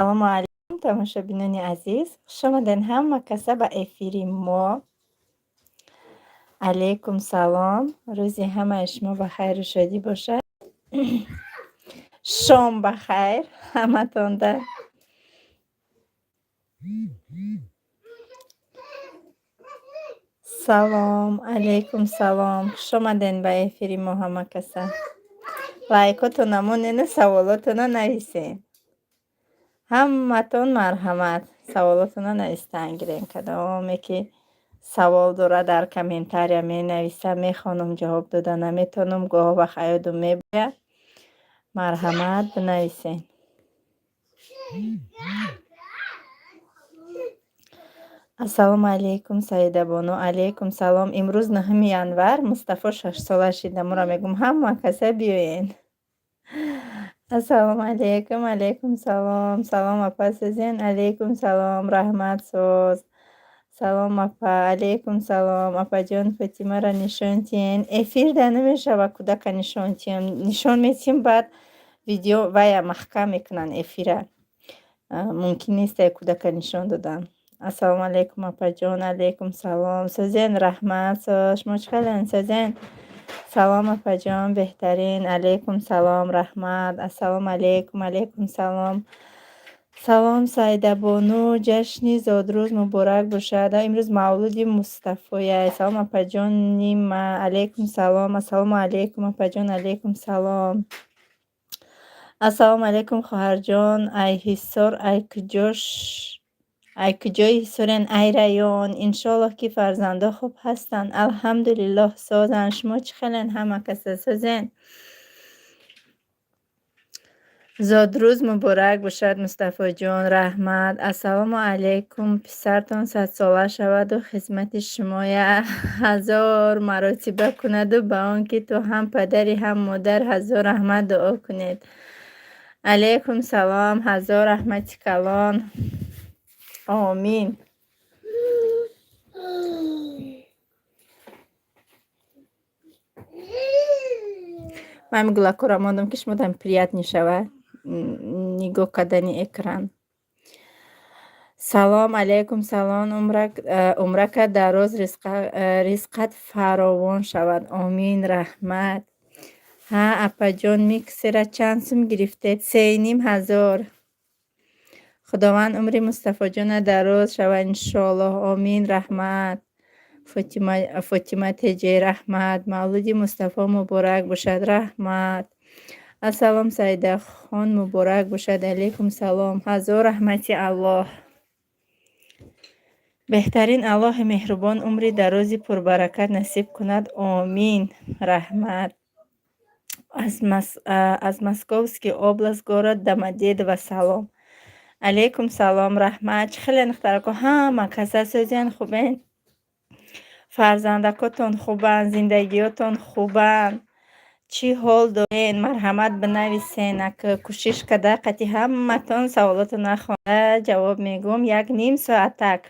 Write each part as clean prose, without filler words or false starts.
Ассалому алайкум, тамошобинони азиз, хушомадед ҳама каса ба эфири мо. Алайкум салом. Рӯзи ҳамаи шумо ба хайру шодӣ бошад. Шом ба хайр ҳаматонда. Салом, алайкум салом. Хушомадед ба эфири мо ҳама каса. Лайкотона монену саволотона нависед. Ҳаматон марҳамат, саволотона навистан гирем. Кадоме ки савол дорад, дар комментария менависа, мехонам, ҷавоб дода наметавонам, гоҳо вақт аёдум мебояд. Марҳамат, бинависед. Ассалому алайкум, Саидабону. Алайкум салом. Имрӯз 9 январ, Мустафо 6-сола шида. Муро мегӯм, ҳама каса биёен. Ассалому алайкум, алайкум салом. Салом, апа, созен. Алайкум салом, раҳмат, соз. Салом, апа, алайкум салом. Апаҷон, Фотимаро нишон тиҳен. Эфир да намешава кӯдака нишон тиҳем. Нишон метиҳем, баъд видео вая маҳкам мекунанд эфира. Мумкин нест кӯдака нишон додан. Ассалому алайкум, апаҷон, алайкум салом. Созен, раҳмат, соз. Шумо чӣ хелен, созен? Салом, апаҷон, беҳтарин. Алайкум салом, раҳмат. Ассалому алайкум, алайкум салом. Салом, Саидабону, ҷашни зодрӯз муборак бошад. Имрӯз мавлуди Мустафоя. Салом, апаҷони ма, алайкум салом. Ассалому алайкум, апаҷон, алайкум салом. Ассалому алайкум, хоҳарҷон. Ай Ҳисор, ай куҷош? Ай куҷои Ҳисорен, ай район? Иншоаллоҳ, ки фарзандо хуб ҳастанд. Алҳамдулиллоҳ, созанд. Шумо чӣ хелен, ҳама каса созен? Зодрӯз муборак бошад, Мустафоҷон, раҳмат. Ассалому алайкум, писартон 100-сола шаваду хизмати шумоя 1000 маротиба кунаду ба он ки ту ҳам падари ҳам модар ҳазор раҳмат дуо кунед. Алайкум салом, ҳазор раҳмати калон. Омин. Ман ҳамин гулакҳоро мондам, ки шумодам приятно шавад нигоҳ кардани экран. Салом, алайкум салом, умрака дароз, ризқат фаровон шавад. Омин, раҳмат. Ҳа, апаҷон, миксера чанд сум гирифтед? 3500. Худованд умри Мустафоҷона дароз шавад, иншоаллоҳ. Омин, раҳмат. Фотима Теҷе, раҳмат. Мавлуди Мустафо муборак бошад, раҳмат. Ассалом, Саидахон, муборак бошад. Алайкум салом. Ҳазор раҳмати Аллоҳ. Беҳтарин Аллоҳи меҳрубон умри дарози пурбаракат насиб кунад. Омин, раҳмат. Аз Московский область, город Домодедово салом. Алайкум салом, раҳмат. Чӣ хеле, духтарако, ҳама каса созен, хубен? Фарзандакотон хубанд, зиндагиётон хубанд? Чӣ ҳол дорен? Марҳамат, бинависен. Ак кӯшиш карда қати ҳаматон саволотона хонда ҷавоб мегӯм як ним соатак.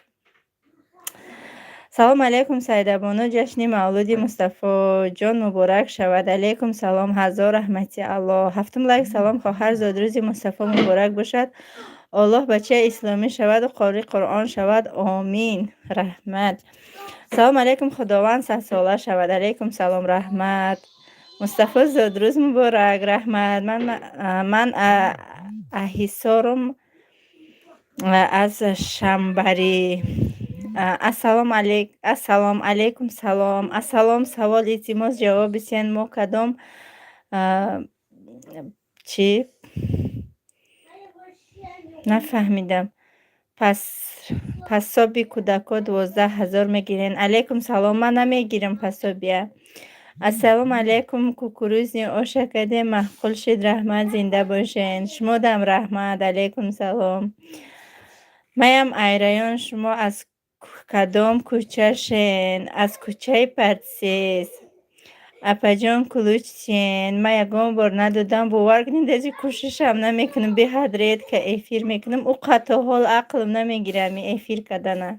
Салом алайкум, Саидабону, ҷашни мавлуди Мустафоҷон муборак шавад. Алайкум салом, ҳазор раҳмати Аллоҳ. Ҳафтум лайк. Салом, хоҳар, зодрӯзи Мустафо муборак бошад. Оллоҳ бачаи исломӣ шаваду қори Қуръон шавад. Омин, раҳмат. Салом алайкум, Худованд 100-сола шавад. Алайкум салом, раҳмат. Мустафо, зодрӯз муборак, раҳмат. Ман Аҳисорум аз Шамбарӣ. Ассалом алайкум, салом. Ассалом, савол, илтимос, ҷавоб бисен. Мо кадом чӣ? Нафаҳмидам. Пасоби кӯдако 12 000 мегирен. Алайкум салом, ман намегирам пасобия. Ассалому алайкум, кукурузни оша кардем, маъқул шид, раҳмат, зинда бошен. Шумодам раҳмат, алайкум салом. Маям айрайон, шумо аз кадом кӯчашен? Аз кӯчаи Партсес. Апаҷон, ключ чиен? Ман ягон бор надодам, бовар кунед, даже кӯшишам намекунам, беҳад редко эфир мекунам. Ӯ қад то ҳол ақлам намегирад ами эфир кардана.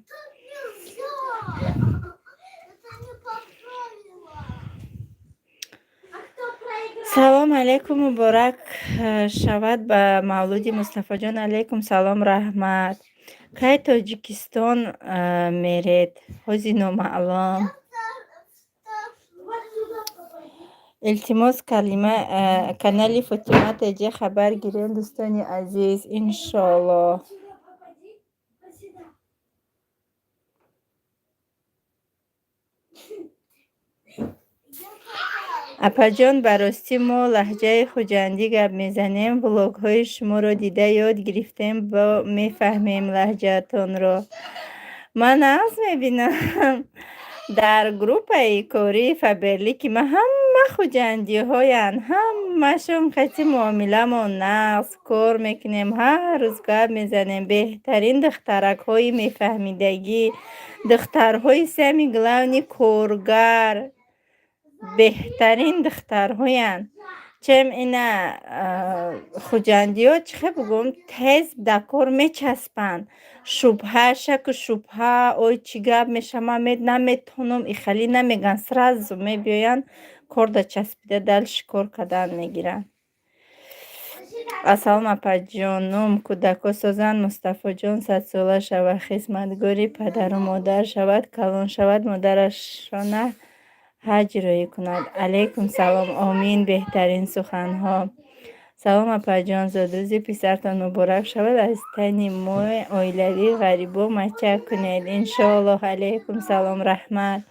Салом алейкум, муборак шавад ба мавлуди Мустафоҷон. Алейкум салом, раҳмат. Кай Тоҷикистон меред? Ҳози номаълум. Илтимос, калима канали Фотима Теҷи хабар гирем, дӯстони азиз, иншоаллоҳ. Апаҷон, ба ростӣ мо лаҳҷаи хуҷандӣ гап мезанем. Влогҳои шуморо дида ёд гирифтем, бо мефаҳмем лаҳҷаатонро. Ман нағз мебинам. Дар группаи кории Фаберлики ма ҳама хуҷандиҳоянд, ҳамашон қати муомиламон нағз, кор мекунем, ҳар рӯз гап мезанем. Беҳтарин духтаракҳои мефаҳмидагӣ, духтарҳои самый главный коргар, беҳтарин духтарҳоянд. Чем ина хуҷандиҳо, чӣ хел бигӯям, тез дар кор мечаспанд. Шубҳа, шаку шубҳа, ой, чӣ гап мешавад, ман наметонам, ихалӣ намегӯянд, сразу мебиёянд, корда часпида, дальше кор кардан мегиранд. Ассалом, апаҷонум, кӯдако созанд. Мустафоҷон садсола шавад, хизматгори падару модар шавад, калон шавад, модарашона ҳаҷ роҳӣ кунад. Алейкум салом, омин, беҳтарин суханҳо. Салом, апаҷон, зодрӯзи писартон муборак шавад, аз тани мо оилавии ғарибо мача кунед, иншоаллоҳ. Алейкум салом, раҳмат.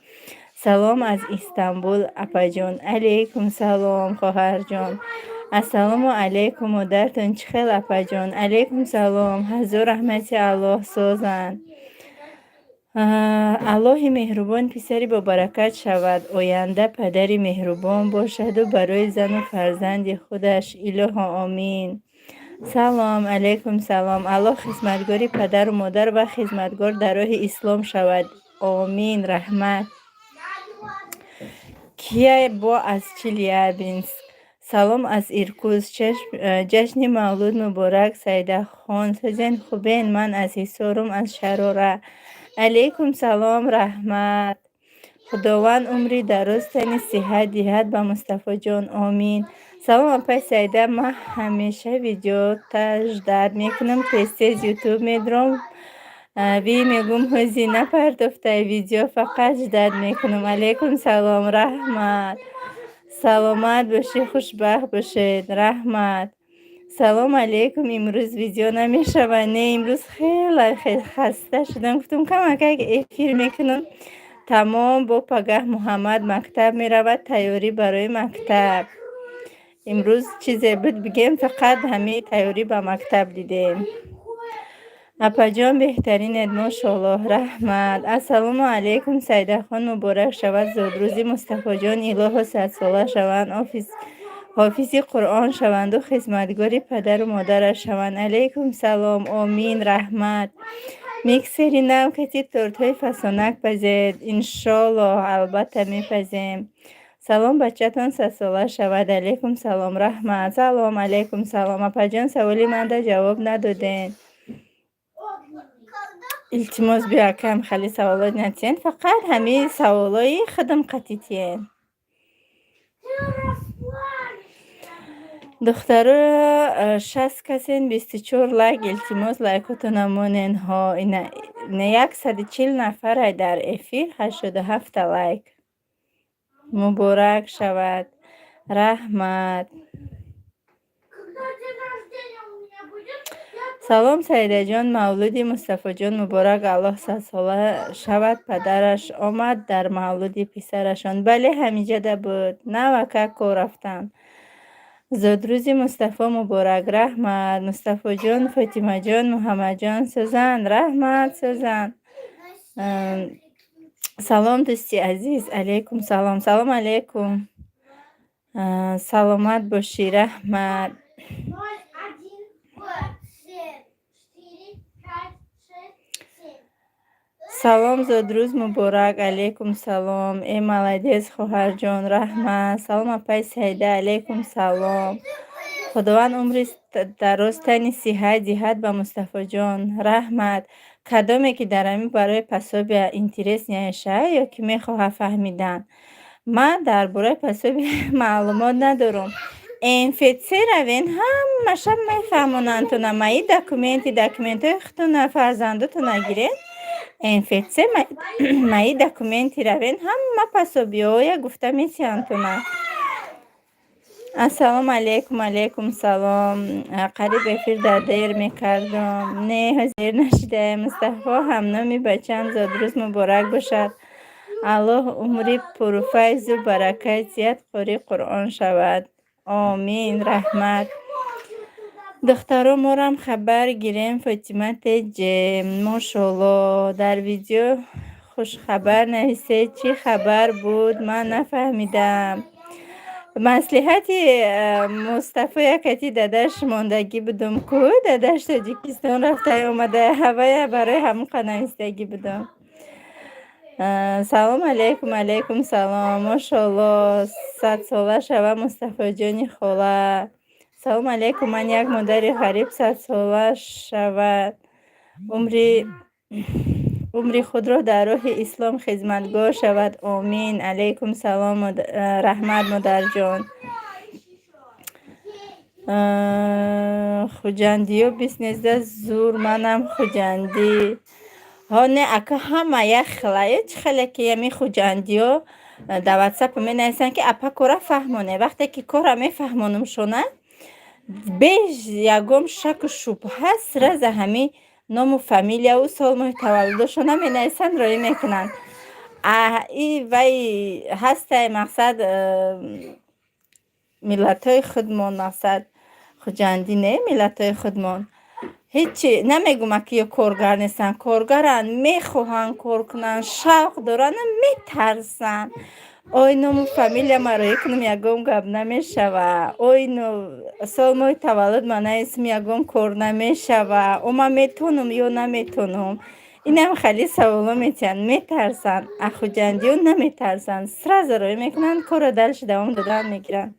Салом аз Истанбул, апаҷон. Алейкум салом, хоҳарҷон. Ассалому алейкум, модартон чӣ хел, апаҷон? Алейкум салом, ҳазор раҳмати Аллоҳ, созанд. Аллоҳи меҳрубон писари бобаракат шавад, оянда падари меҳрубон бошаду барои зану фарзанди худаш. Илоҳо, омин. Салом, алейкум салом. Аллоҳ хизматгори падару модар ва хизматгор дар роҳи ислом шавад. Омин, раҳмат. Кия бо аз Челябинск? Салом аз Иркутск. Ҷашни мавлуд муборак, Саидахон. Созен, хубен? Ман аз Ҳисорум, аз Шарора. Алейкум салом, раҳмат. Худованд умри дароз, тани сиҳат диҳад ба Мустафоҷон, омин. Салом, апай Саида, ман ҳамеша видеота ждать мекунам, тез-тез ютуб медурам. Ви мегӯм, ҳози напартофтай видео, фақат ждать мекунам. Алейкум салом, раҳмат. Саломат бошӣ, хушбахт бошед, раҳмат. Салом алейкум, имрӯз видео намешавад? Не, имрӯз хеле хаста шудам, гуфтам, камакак эфир мекунам, тамом. Бо пагаҳ Муҳаммад мактаб меравад, тайёрӣ барои мактаб. Имрӯз чизе буд бигем, фақат ҳамин тайёрӣ ба мактаб дидем. Апаҷон, беҳтаринед, мошоаллоҳ, раҳмат. Ассалому алейкум, Саидахон, муборак шавад зодрӯзи Мустафоҷон, илоҳо садсола шаванд, ҳофизи Қуръон шаванду хизматгори падару модараш шаванд. Алейкум салом, омин, раҳмат. Миксери нав кати тортҳои фасонак пазед, иншоаллоҳ, албатта мепазем. Салом, бачатон садсола шавад. Алейкум салом, раҳмат. Салом, алейкум салом. Апаҷон, саволи манда ҷавоб надодед. Илтимос, биё, акам, хеле саволот натиҳен, фақат ҳамин саволои худам қатӣ тиҳен. Духтаро, 60 касен, 24 лайк, илтимос, лайкотона монен. Ҳо, ина 140 нафарай дар эфир, 87-та лайк. Муборак шавад, раҳмат. Салом, Саидаҷон, мавлуди Мустафоҷон муборак, Аллоҳ садсола шавад. Падараш омад дар мавлуди писарашон? Бале, ҳамиҷада буд, навака кор рафтанд. Зодрӯзи Мустафо муборак, раҳмат. Мустафоҷон, Фотимаҷон, Муҳаммадҷон созанд, раҳмат, созанд. Салом, дӯсти азиз, алейкум салом. Салом алейкум, саломат бошӣ, раҳмат. Салом, зодрӯз муборак. Алейкум салом. Э, молодец, хоҳарҷон, раҳмат. Салом, апай Саида. Алейкум салом. Худованд умри дароз, тани сиҳат диҳад ба Мустафоҷон, раҳмат. Кадоме ки дар ҳамин барои пособия интерес няша ё ки мехоҳад фаҳмидан, Ман дар бораи пособие маълумот надорам. МФЦ равен, ҳамаша мефаҳмонандтона. Мои документы, документҳои худтона, фарзандотона гирен. МФЦ мои документы равен, ҳама пособиҳоя гуфта метиҳандтона. Ассалому алайкум, алайкум салом. Қариб эфир дар дер мекардум. Не, ҳозир нашидаем. Мустафо ҳамноми бачаам, зодрӯз муборак бошад. Аллоҳ умри пурфайзу баракат диҳад, қории Қуръон шавад. Омин, раҳмат. Духтаро, морам хабар гирем. Фотима Теҷе, мошолло, дар видео хушхабар нависед. Чӣ хабар буд, ман нафаҳмидам. Маслиҳати Мустафо якати дадаш мондагӣ будум ку, дадаш Тоҷикистон рафта омада, ҳавая барои ҳамон навистагӣ будум. Салом алейкум, алейкум салом. Мошолло, 100-сола шава, Мустафоҷони хола. Салом алейкум, ман як модари ғариб, 100-сола шавад, умри худро дар роҳи ислом хизматгор шавад. Омин. Алейкум салом, раҳмат, модарҷон. Хуҷандиё бизнесда зур, манам хуҷандӣ. Ҳо, не, ака, ҳама як хела. Чӣ хеле ки ами хуҷандиё дар ватсап менависанд, ки апа, кора фаҳмоне. Вақте ки кора мефаҳмонумшона, беш ягон шаку шубҳа сразу ҳами ному фамилияу сол, моҳи таваллудошона менависанд, роӣ мекунанд. И вай ҳастай, мақсад, миллатҳои худмон, мақсад, хуҷандӣ не, миллатҳои худмон ҳечи намегӯм, ки ё коргар нестанд, коргаранд, мехоҳанд кор кунанд, шавқ доранд, метарсанд. Ой, ному фамилияма роӣ кунам, ягон гап намешава. Ой, сол, моҳи таваллуд ма нависам, ягон кор намешава. О, ман метонам ё наметонам? Инам хеле саволо метиҳанд, метарсанд. А хуҷандиё наметарсанд, сразу роӣ мекунанд, корро дальше давом додан мегиранд.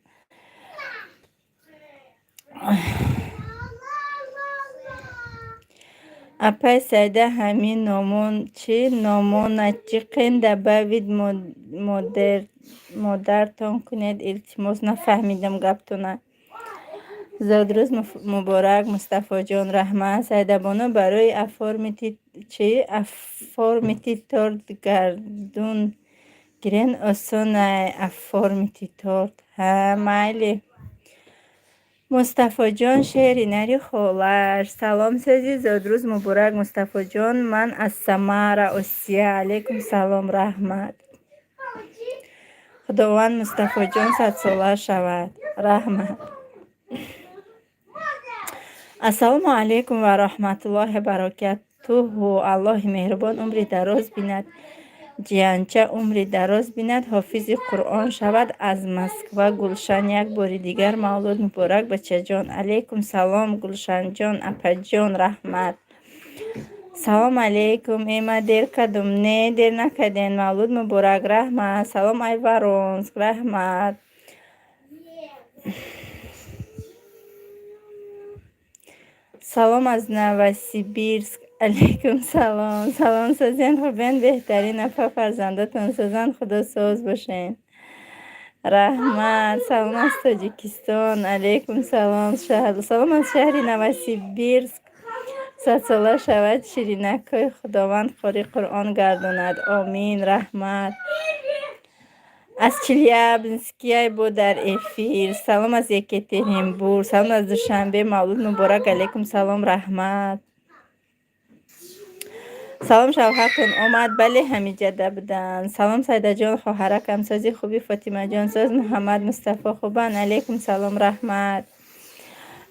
Апай Саида, ҳамин номон чӣ? Номоначиқен добавить модартон кунед, илтимос. Нафаҳмидам гаптона. Зодрӯз муборак, Мустафоҷон, раҳмат. Саидабону, барои оформить чӣ? Оформить торт гардун гирен осонай, оформить торт. Ҳа, майли. Мустафоҷон шери нари холаш. Салом, сези, зодрӯз муборак, Мустафоҷон. Ман аз Самара, Осия. Алейкум салом, раҳмат. Худованд Мустафоҷон 100-сола шавад. Раҳмат. Ассалому алайкум ва раҳматуллоҳи баракатуҳу. Аллоҳи меҳрубон умри дароз бинад. Ҷиянча умри дароз бинад, ҳофизи Қуръон шавад. Аз Москва Гулшан. Як бори дигар мавлуд муборак, бачаҷон. Алейкум салом, Гулшанҷон, апаҷон, раҳмат. Салом алейкум. Э, ман дер кардум. Не, дер накардем. Мавлуд муборак, раҳмат. Салом, ай Воронск, раҳмат. Салом аз Новосибирск. Алейкум салом. Салом, созен, хубен, беҳтарин апа, фарзандотон созанд, худо соз бошен. Раҳмат. Салом аз Тоҷикистон. Алейкум салом. Салом аз шаҳри Новосибирск. 100-сола шавад ширинакҳои, Худованд қори Қуръон гардонад. Омин, раҳмат. Аз Челябинскияй бо дар эфир. Салом аз Екатеринбург. Салом аз Душанбе. Мавлуд муборак. Алейкум салом, раҳмат. Салом, шавҳартон омад? Бале, ҳамиҷада буданд. Салом, Сайдаҷон, хоҳаракам, сози, хуби, Фотимаҷон соз, Муҳаммад, Мустафо хубанд? Алейкум салом, раҳмат.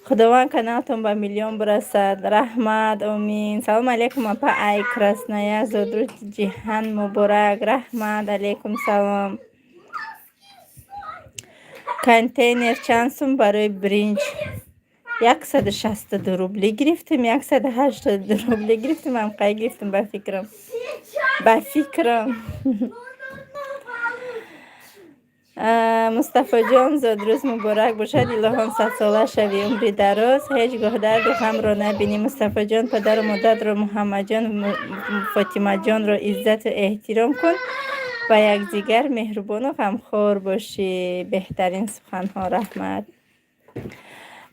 Худованд каналтон ба миллион бирасад. Раҳмат, омин. Салом алейкум, апа, ай Краснояр, зодрӯзи ҷиҳан муборак. Раҳмат, алейкум салом. Контейнер чанд сум барои бринҷ? 162 рубли гирифтем, 182 рубли гирифтем, ҳамқай гирифтем, ба фикрам. Ба фикрам. Мустафоҷон, зодрӯз муборак бошад, илоҳон 100-сола шавӣ, умри дароз, ҳеҷ гоҳ дарду ғамро набинӣ. Мустафоҷон, падару модарро, Муҳаммадҷон, Фотимаҷонро иззату эҳтиром кун. Ба якдигар меҳрубону ғамхор бошӣ. Беҳтарин суханҳо, раҳмат.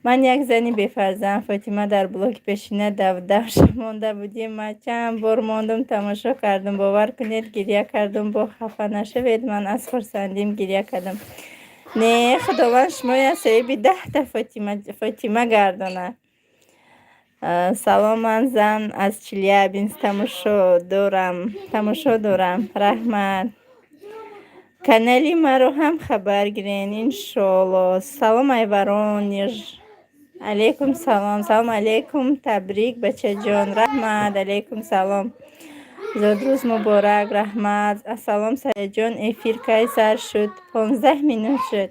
Ман як зани бефарзанд. Фотима, дар блоки пешина давдавша монда будем. Ман чанд бор мондум, тамошо кардум. Бовар кунед, гиря кардум. Бо хафа нашавед, ман аз хурсандим гиря кардам. Не, Худованд шумоя соҳиби 10-та Фотима гардонад. Салом, ман зан аз Челябинск тамошо дорам. Раҳмат. Канали маро ҳам хабар гирен, иншоалло. Салом, ай Воронеж. Алейкум салом. Салом алейкум, табрик, бачаҷон. Раҳмат, алейкум салом. Зодрӯз муборак, раҳмат. Ассалом, Саидаҷон, эфир кай сар шуд? 15 минут шуд.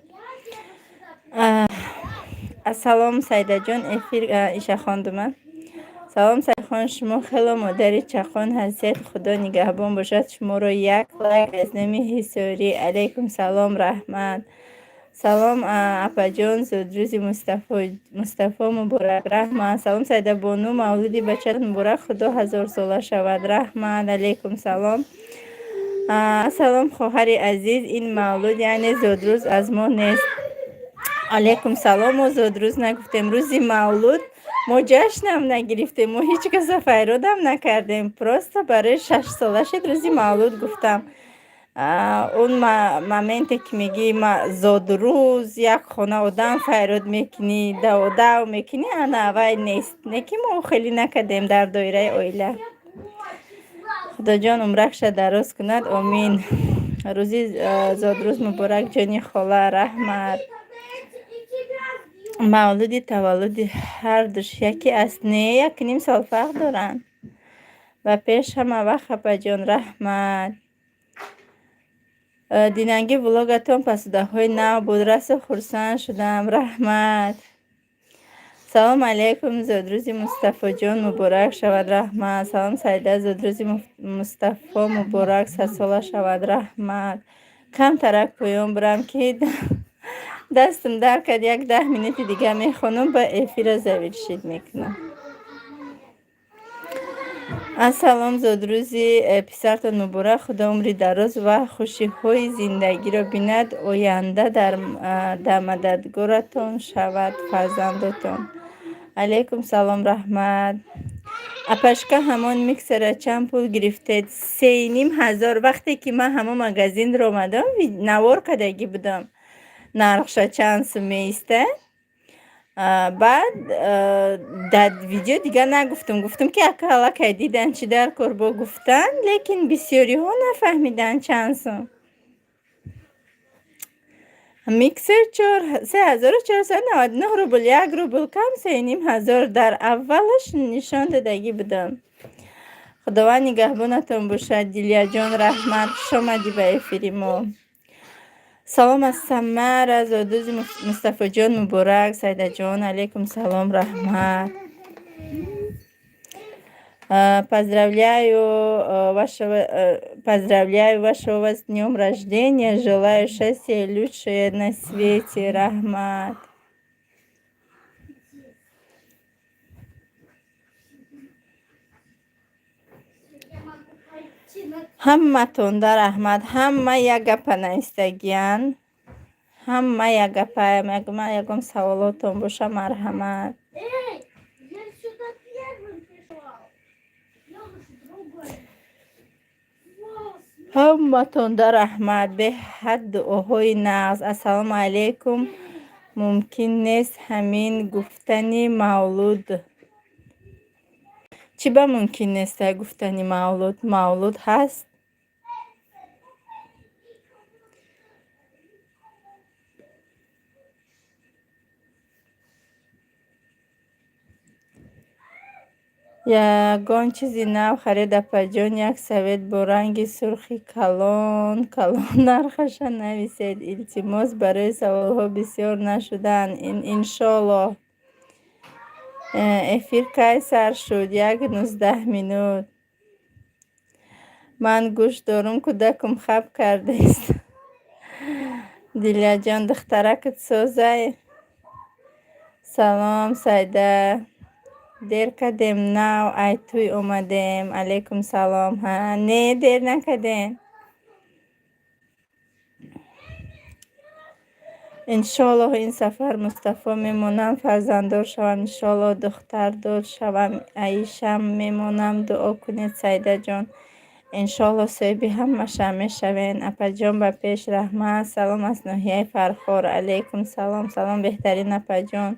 Ассалом, Саидаҷон, эфир иша хондума. Салом, Саидахон, шумо хело модари чақон ҳастед. Худо нигаҳбон бошад шуморо. Як лайк аз номи Ҳисорӣ. Алейкум салом, раҳмат. Салом, апаҷон, зодрӯзи Мустафо муборак. Раҳмат. Салом, Саидабону, мавлуди бачаат муборак, Худо ҳазорсола шавад. Раҳмат, алейкум салом. Ассалом, хоҳари азиз, ин мавлуд, яъне зодрӯз, аз мо нест. Алейкум салом, мо зодрӯз нагуфтем. Рӯзи мавлуд мо ҷашнам нагирифтем, мо ҳеҷ каса файродам накардем. Просто барои 6-сола шид, рӯзи мавлуд гуфтам. Он моменте ки мегӣ зодрӯз, як хона одам файрод мекунӣ, даводав мекунӣ, ана вай нест. Не ки мо хеле накардем дар доираи оила. Худоҷон умракша дароз кунад, омин. Рӯзи зодрӯз муборак, ҷони хола, раҳмат. Мавлуди таваллуди ҳардуш яке аст? Не, якним сол фарқ доранд. Ба пеш ҳама вақт, апаҷон, раҳмат. Динанги влогатон пасудаҳои нав буд, расо хурсанд шудам, раҳмат. Салом алейкум, зодрӯзи Мустафоҷон муборак шавад, раҳмат. Салом, Саида, зодрӯзи Мустафо муборак, 100-сола шавад, раҳмат. Камтарак поён бурам, ки дастам дар кард, як 10 минути дига мехонам, ба эфира завершить мекунам. Ассалом, зодрӯзи писартон муборак, Худо умри дароз ва хушиҳои зиндагиро бинад, оянда дар мададгоратон шавад фарзандотон. Алейкум салом, раҳмат. Апашка, ҳамон миксера чанд пул гирифтед? 3500. Вақте ки ман ҳамон магазинро омадам, навор кардагӣ будам, нархша чанд сум меиста. Баъд дар видео дигар нагуфтам, гуфтам, ки ака аллакай дидан, чӣ дар кор бо гуфтан, лекин бисёриҳо нафаҳмиданд чанд сум. Миксер 3499 рубл, 1 рубл кам, 3500 дар аввалаш нишон додагӣ будам. Худованд нигаҳбонатон бошад, Дилияҷон, раҳмат, хуш омадӣ ба эфири мо. Салом аз Самара, зодрӯзи Мустафоҷон муборак, Сайдаҷон, алейкум салом, раҳмат. Поздравляю вашего с днем рождения, желаю счастья и лучшее на свете, раҳмат. Ҳаматонда раҳмат. Ҳама як гапа навистагиянд, ҳама як гапа. Ягон саволотон боша, марҳамат. Эй, я сюда первым пришел. Я уже другой. Ҳаматонда раҳмат, беҳад дуоҳои нағз. Ассалому алайкум, мумкин нест ҳамин гуфтани мавлуд? Чӣ ба мумкин неста гуфтани мавлуд? Мавлуд ҳаст. Ягон чизи нав харид, апаҷон? Як совет бо ранги сурхи калон калон, нархаша нависед, илтимос. Барои саволҳо бисёр нашуданд, иншоаллоҳ. Эфир кай сар шуд? Як 19 минут. Ман гӯш дорум, кӯдакам хаб кардааст. Дилияҷон, духтаракат созай? Салом, Сайда, дер кардем, нав ай тӯй омадем. Алейкум салом. Ҳа, не, дер накардем. Иншоаллоҳ, ин сафар Мустафо мемонам, фарзанддор шавам, иншоаллоҳ, духтардор шавам, Аишам мемонам, дуо кунед, Саидаҷон. Иншоаллоҳ, соҳиби ҳамаша мешавен. Апаҷон, ба пеш, раҳмат. Салом аз ноҳияи Фархор. Алайкум салом. Салом, беҳтарин апаҷон.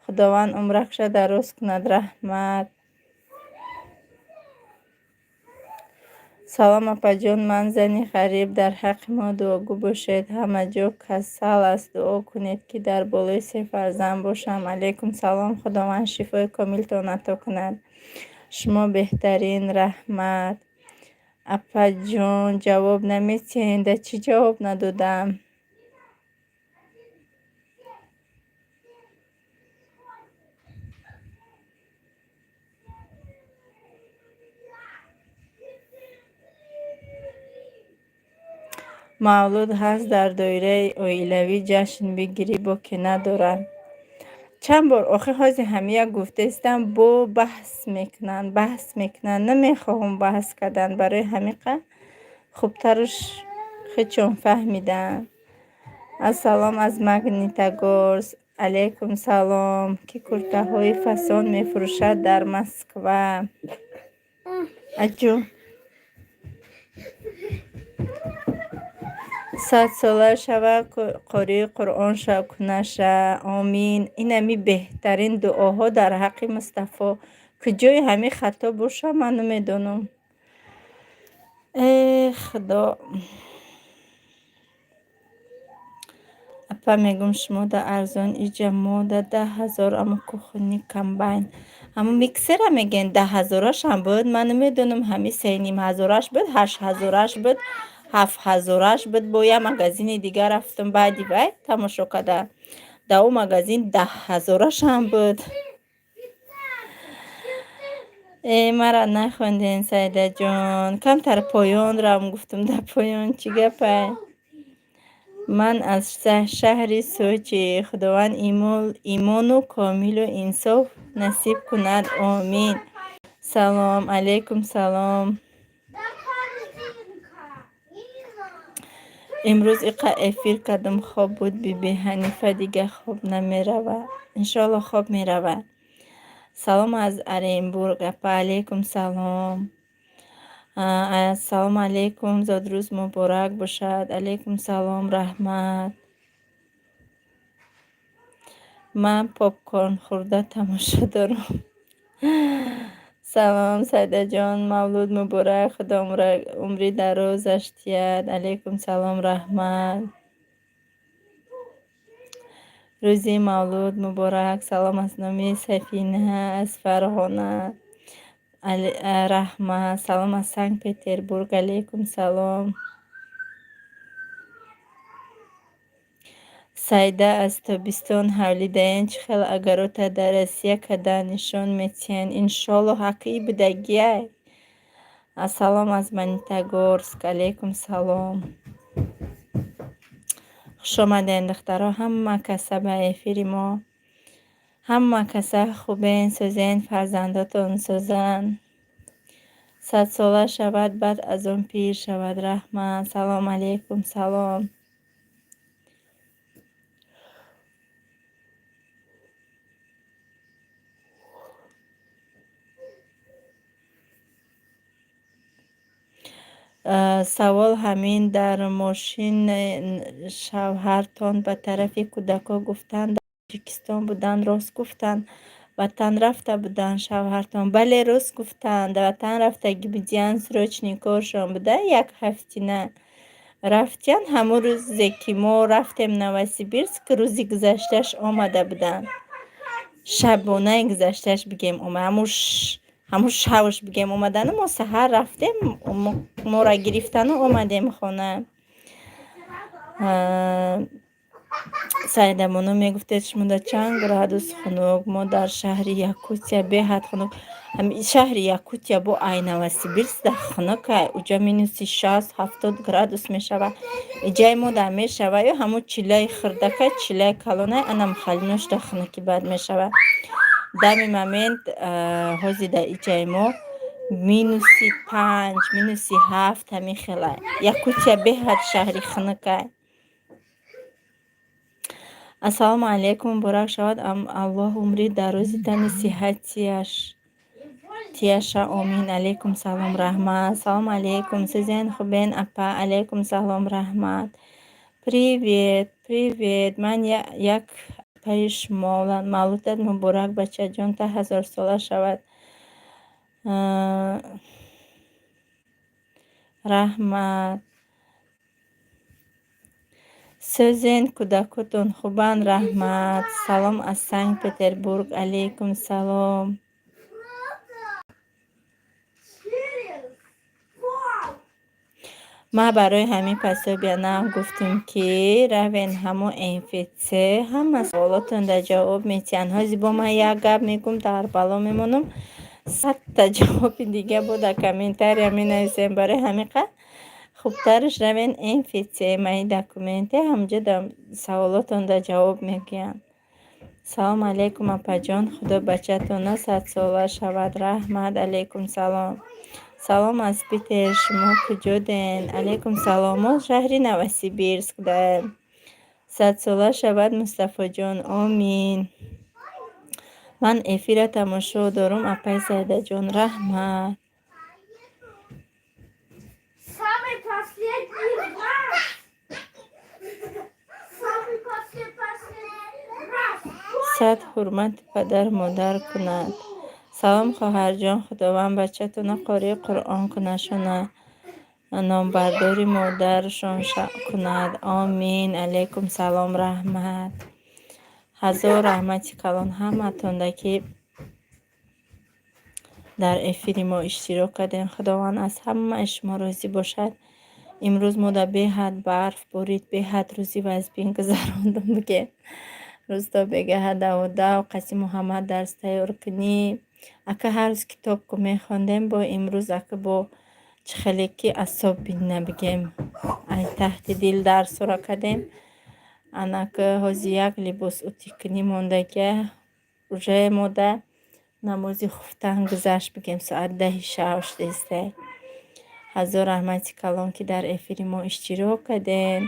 Худованд умракша дароз кунад, раҳмат. Салом, апаҷон, ман зани ғариб, дар ҳаққи мо дуогӯ бошед, ҳама ҷо касал аст, дуо кунед, ки дар болои се фарзанд бошам. Алайкум салом, Худованд шифои комилтон ато кунад. Шумо беҳтарин, раҳмат. Апаҷон, ҷавоб наметиҳед? Да чӣ ҷавоб надодам? Мавлуд ҳаст, дар доираи оилавӣ ҷашн бигирӣ, боке надорад. Чанд бор охир ҳози ҳамия гуфтаистам, бо баҳс мекунанд, баҳс мекунанд. Намехоҳам баҳс кардан, барои ҳамиқа хубтарш худшон фаҳмиданд. Ассалом аз Магнитогорск. Алайкум салом. Ки куртаҳои фасон мефурӯшад дар Москва? Аҷу. 100 сола шава, қории Қуръон кунаша. Омин. Инами беҳтарин дуоҳо дар ҳаққи Мустафо. Куҷои ҳамин хато боша, ман намедонам. Э Худо. Апа, мегум, шумо да арзон, иҷа мо да 10 000, амо кухонный комбайн. Ҳамун миксера мегӯен, 10 ҳазорашам буд, ман намедонам, ҳами 3,5 ҳазораш буд, 8 ҳазораш буд, 7 ҳазораш буд. Бо як магазини дигар рафтам баъди вай тамошо карда. Дар он магазин 10 ҳазорашам буд. Э, мара нахонден, Саидаҷон. Камтар поён равм, гуфтам, дар поён чӣ гапай? Ман аз шаҳри Сочи. Худованд имону комилу инсоф насиб кунад. Омин. Салом. Алайкум салом. Имрӯз иқа эфир кардам, хоб буд. Биби Ҳанифа дига хоб намерава. Иншоалло, хоб мерава. Салом аз Оренбург, апа. Алайкум салом. Ассалому алайкум, зодрӯз муборак бошад. Алайкум салом, раҳмат. Ман попкорн хӯрда тамошо дорам. Салом, Саидаҷон, мавлуд муборак, Худо умри дарозаш диҳад. Алайкум салом, раҳмат. Рӯзи мавлуд муборак. Салом аз номи Сафина аз Фарғона. Раҳмат. Салом аз Санкт Петербург. Алайкум салом. Саида, аз тобистон ҳавлидаен, чӣ хел агарота дар Россия кардан нишон метиҳен? Иншоалло, ҳаққи будагиай. Ассалом аз Магнитогорск. Алайкум салом. Хушомадем, духтаро, ҳама каса ба эфири мо. Ҳама каса хубен, сӯзен, фарзандотон сӯзанд. 100 сола шавад, баъд аз он пир шавад. Раҳмат. Салом алейкум, салом. Савол ҳамин: дар мошин шавҳартон ба тарафи кӯдакҳо гуфтанд, дар Тоҷикистон буданд, рост гуфтанд? Ватан рафта буданд шавҳартон? Бале, рост гуфтанд, ватан рафтагӣ будиянд, срочный коршон буда, як ҳафтина рафтиянд. Ҳамон рӯзе ки мо рафтем Новосибирск, рӯзи гузаштааш омада буданд. Шабонаи гузаштааш бигем, ҳамун шавш бигем, омадану мо саҳар рафтем, моро гирифтану омадем хона. Саидабону, мегуфтед, шумо чанд градус хунук? Мо дар шаҳри Якутия беҳад хунук. Шаҳри Якутия бо ай Новосибирск да хунукай, уҷа минуси 60-70 градус мешавад. Иҷаи мо да мешава ё ҳамун чилаи хурдакай, чилаи калонай, анам халинош да хунуки бад мешавад. Дами момент ҳозир дар иҷаи мо минуси 5, минуси 7, ҳамин хелай. Якутия беҳад шаҳри хунукай. Ассалому алайкум, муборак шавад, Аллоҳ умри дарози тани сиҳатияш тияша, омин. Алайкум салом, раҳмат. Салому алайкум, сизен хубен, апа? Алайкум салом, раҳмат. Привет, привет, ман як апаи шумо. Мавлудат муборак, бачаҷон, та ҳазорсола шавад. Раҳмат. Сӯзен, кӯдакотон хубанд? Раҳмат. Салом аз Санкт Петербург. Алайкум салом. Через пол. Ман барои ҳамин пособия нав гуфтем, ки равен ҳамо МФЦ, ҳама саволотонда ҷавоб метиҳанд. Ҳозир бо ман як гап мегӯм, дар бало мемонам, 100-та ҷавоби дига бо дар комментария менависем. Барои ҳамин қадр хубтараш равен МФЦ, мои документы, ҳамҷо саволотонда ҷавоб мегӯянд. Салому алайкум, апаҷон, Худо бачатона 100-сола шавад. Раҳмат. Алайкум салом. Салом аз Питер, шумо куҷоден? Алайкум салом, мо шаҳри Новосибирск даем. 100-сола шавад Мустафоҷон, омин. Ман эфира тамошо дорум, апаи Саидаҷон, раҳмат. Самый последний раз. Самый последний раз. Сад ҳурмати падару модар кунад. Салом, хоҳарҷон, Худованд бачатона қории Қуръон кунашона, номбардори модарашон кунад. Омин. Алайкум салом, раҳмат. Ҳазор раҳмати калон ҳаматонда, ки дар эфири мо иштирок кардем. Худованд аз ҳамаи шумо розӣ бошад. Имрӯз мо дар беҳад барф борид, беҳад рӯзи вазбин гузарондум, бигем. Рӯз то бегаҳа даву-дав, қаси Муҳаммад дарс тайёр кунӣ. Ака, ҳар рӯз китоб ку мехондем, бо имрӯз ака бо чӣ хеле ки асоб бина, бигем. Ай таҳти дил дарсҳоро кардем. Анака ҳози як либос утикунӣ мондагия. Уже мода намози хуфтан гузашт, бигем, соат 10-и шаб шудесте. Ҳазор раҳмати калон, ки дар эфири мо иштирок кардем.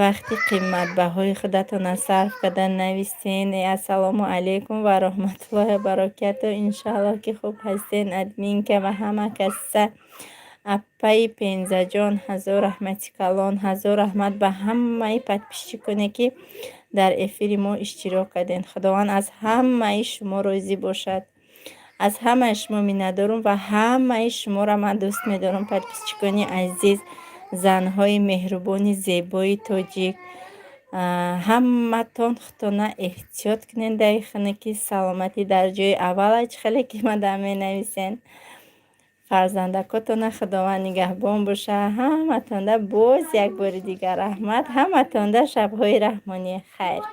Вақти қиматбаҳои худатонро сарф карда навистен. Ассалому алайкум ва раҳматуллоҳи ва баракату. Иншааллоҳ, ки хуб ҳастен, админка ва ҳама каса. Апаи Пензаҷон, ҳазор раҳмати калон, ҳазор раҳмат ба ҳамаи подписчиконе, ки дар эфири мо иштирок кардем. Худованд аз ҳамаи шумо розӣ бошад. Аз ҳамаи шумо миннатдорум ва ҳамаи шуморо ман дӯст медорам, подписчикони азиз, занҳои меҳрубони зебои тоҷик. Ҳаматон худтона эҳтиёт кунед, дар хона, ки саломатӣ дар ҷои аввал, чӣ хеле ки мада менависен. Фарзандакотона Худованд нигаҳбон боша. Ҳаматонда боз як бори дигар раҳмат. Ҳаматонда шабҳои раҳмонӣ хайр.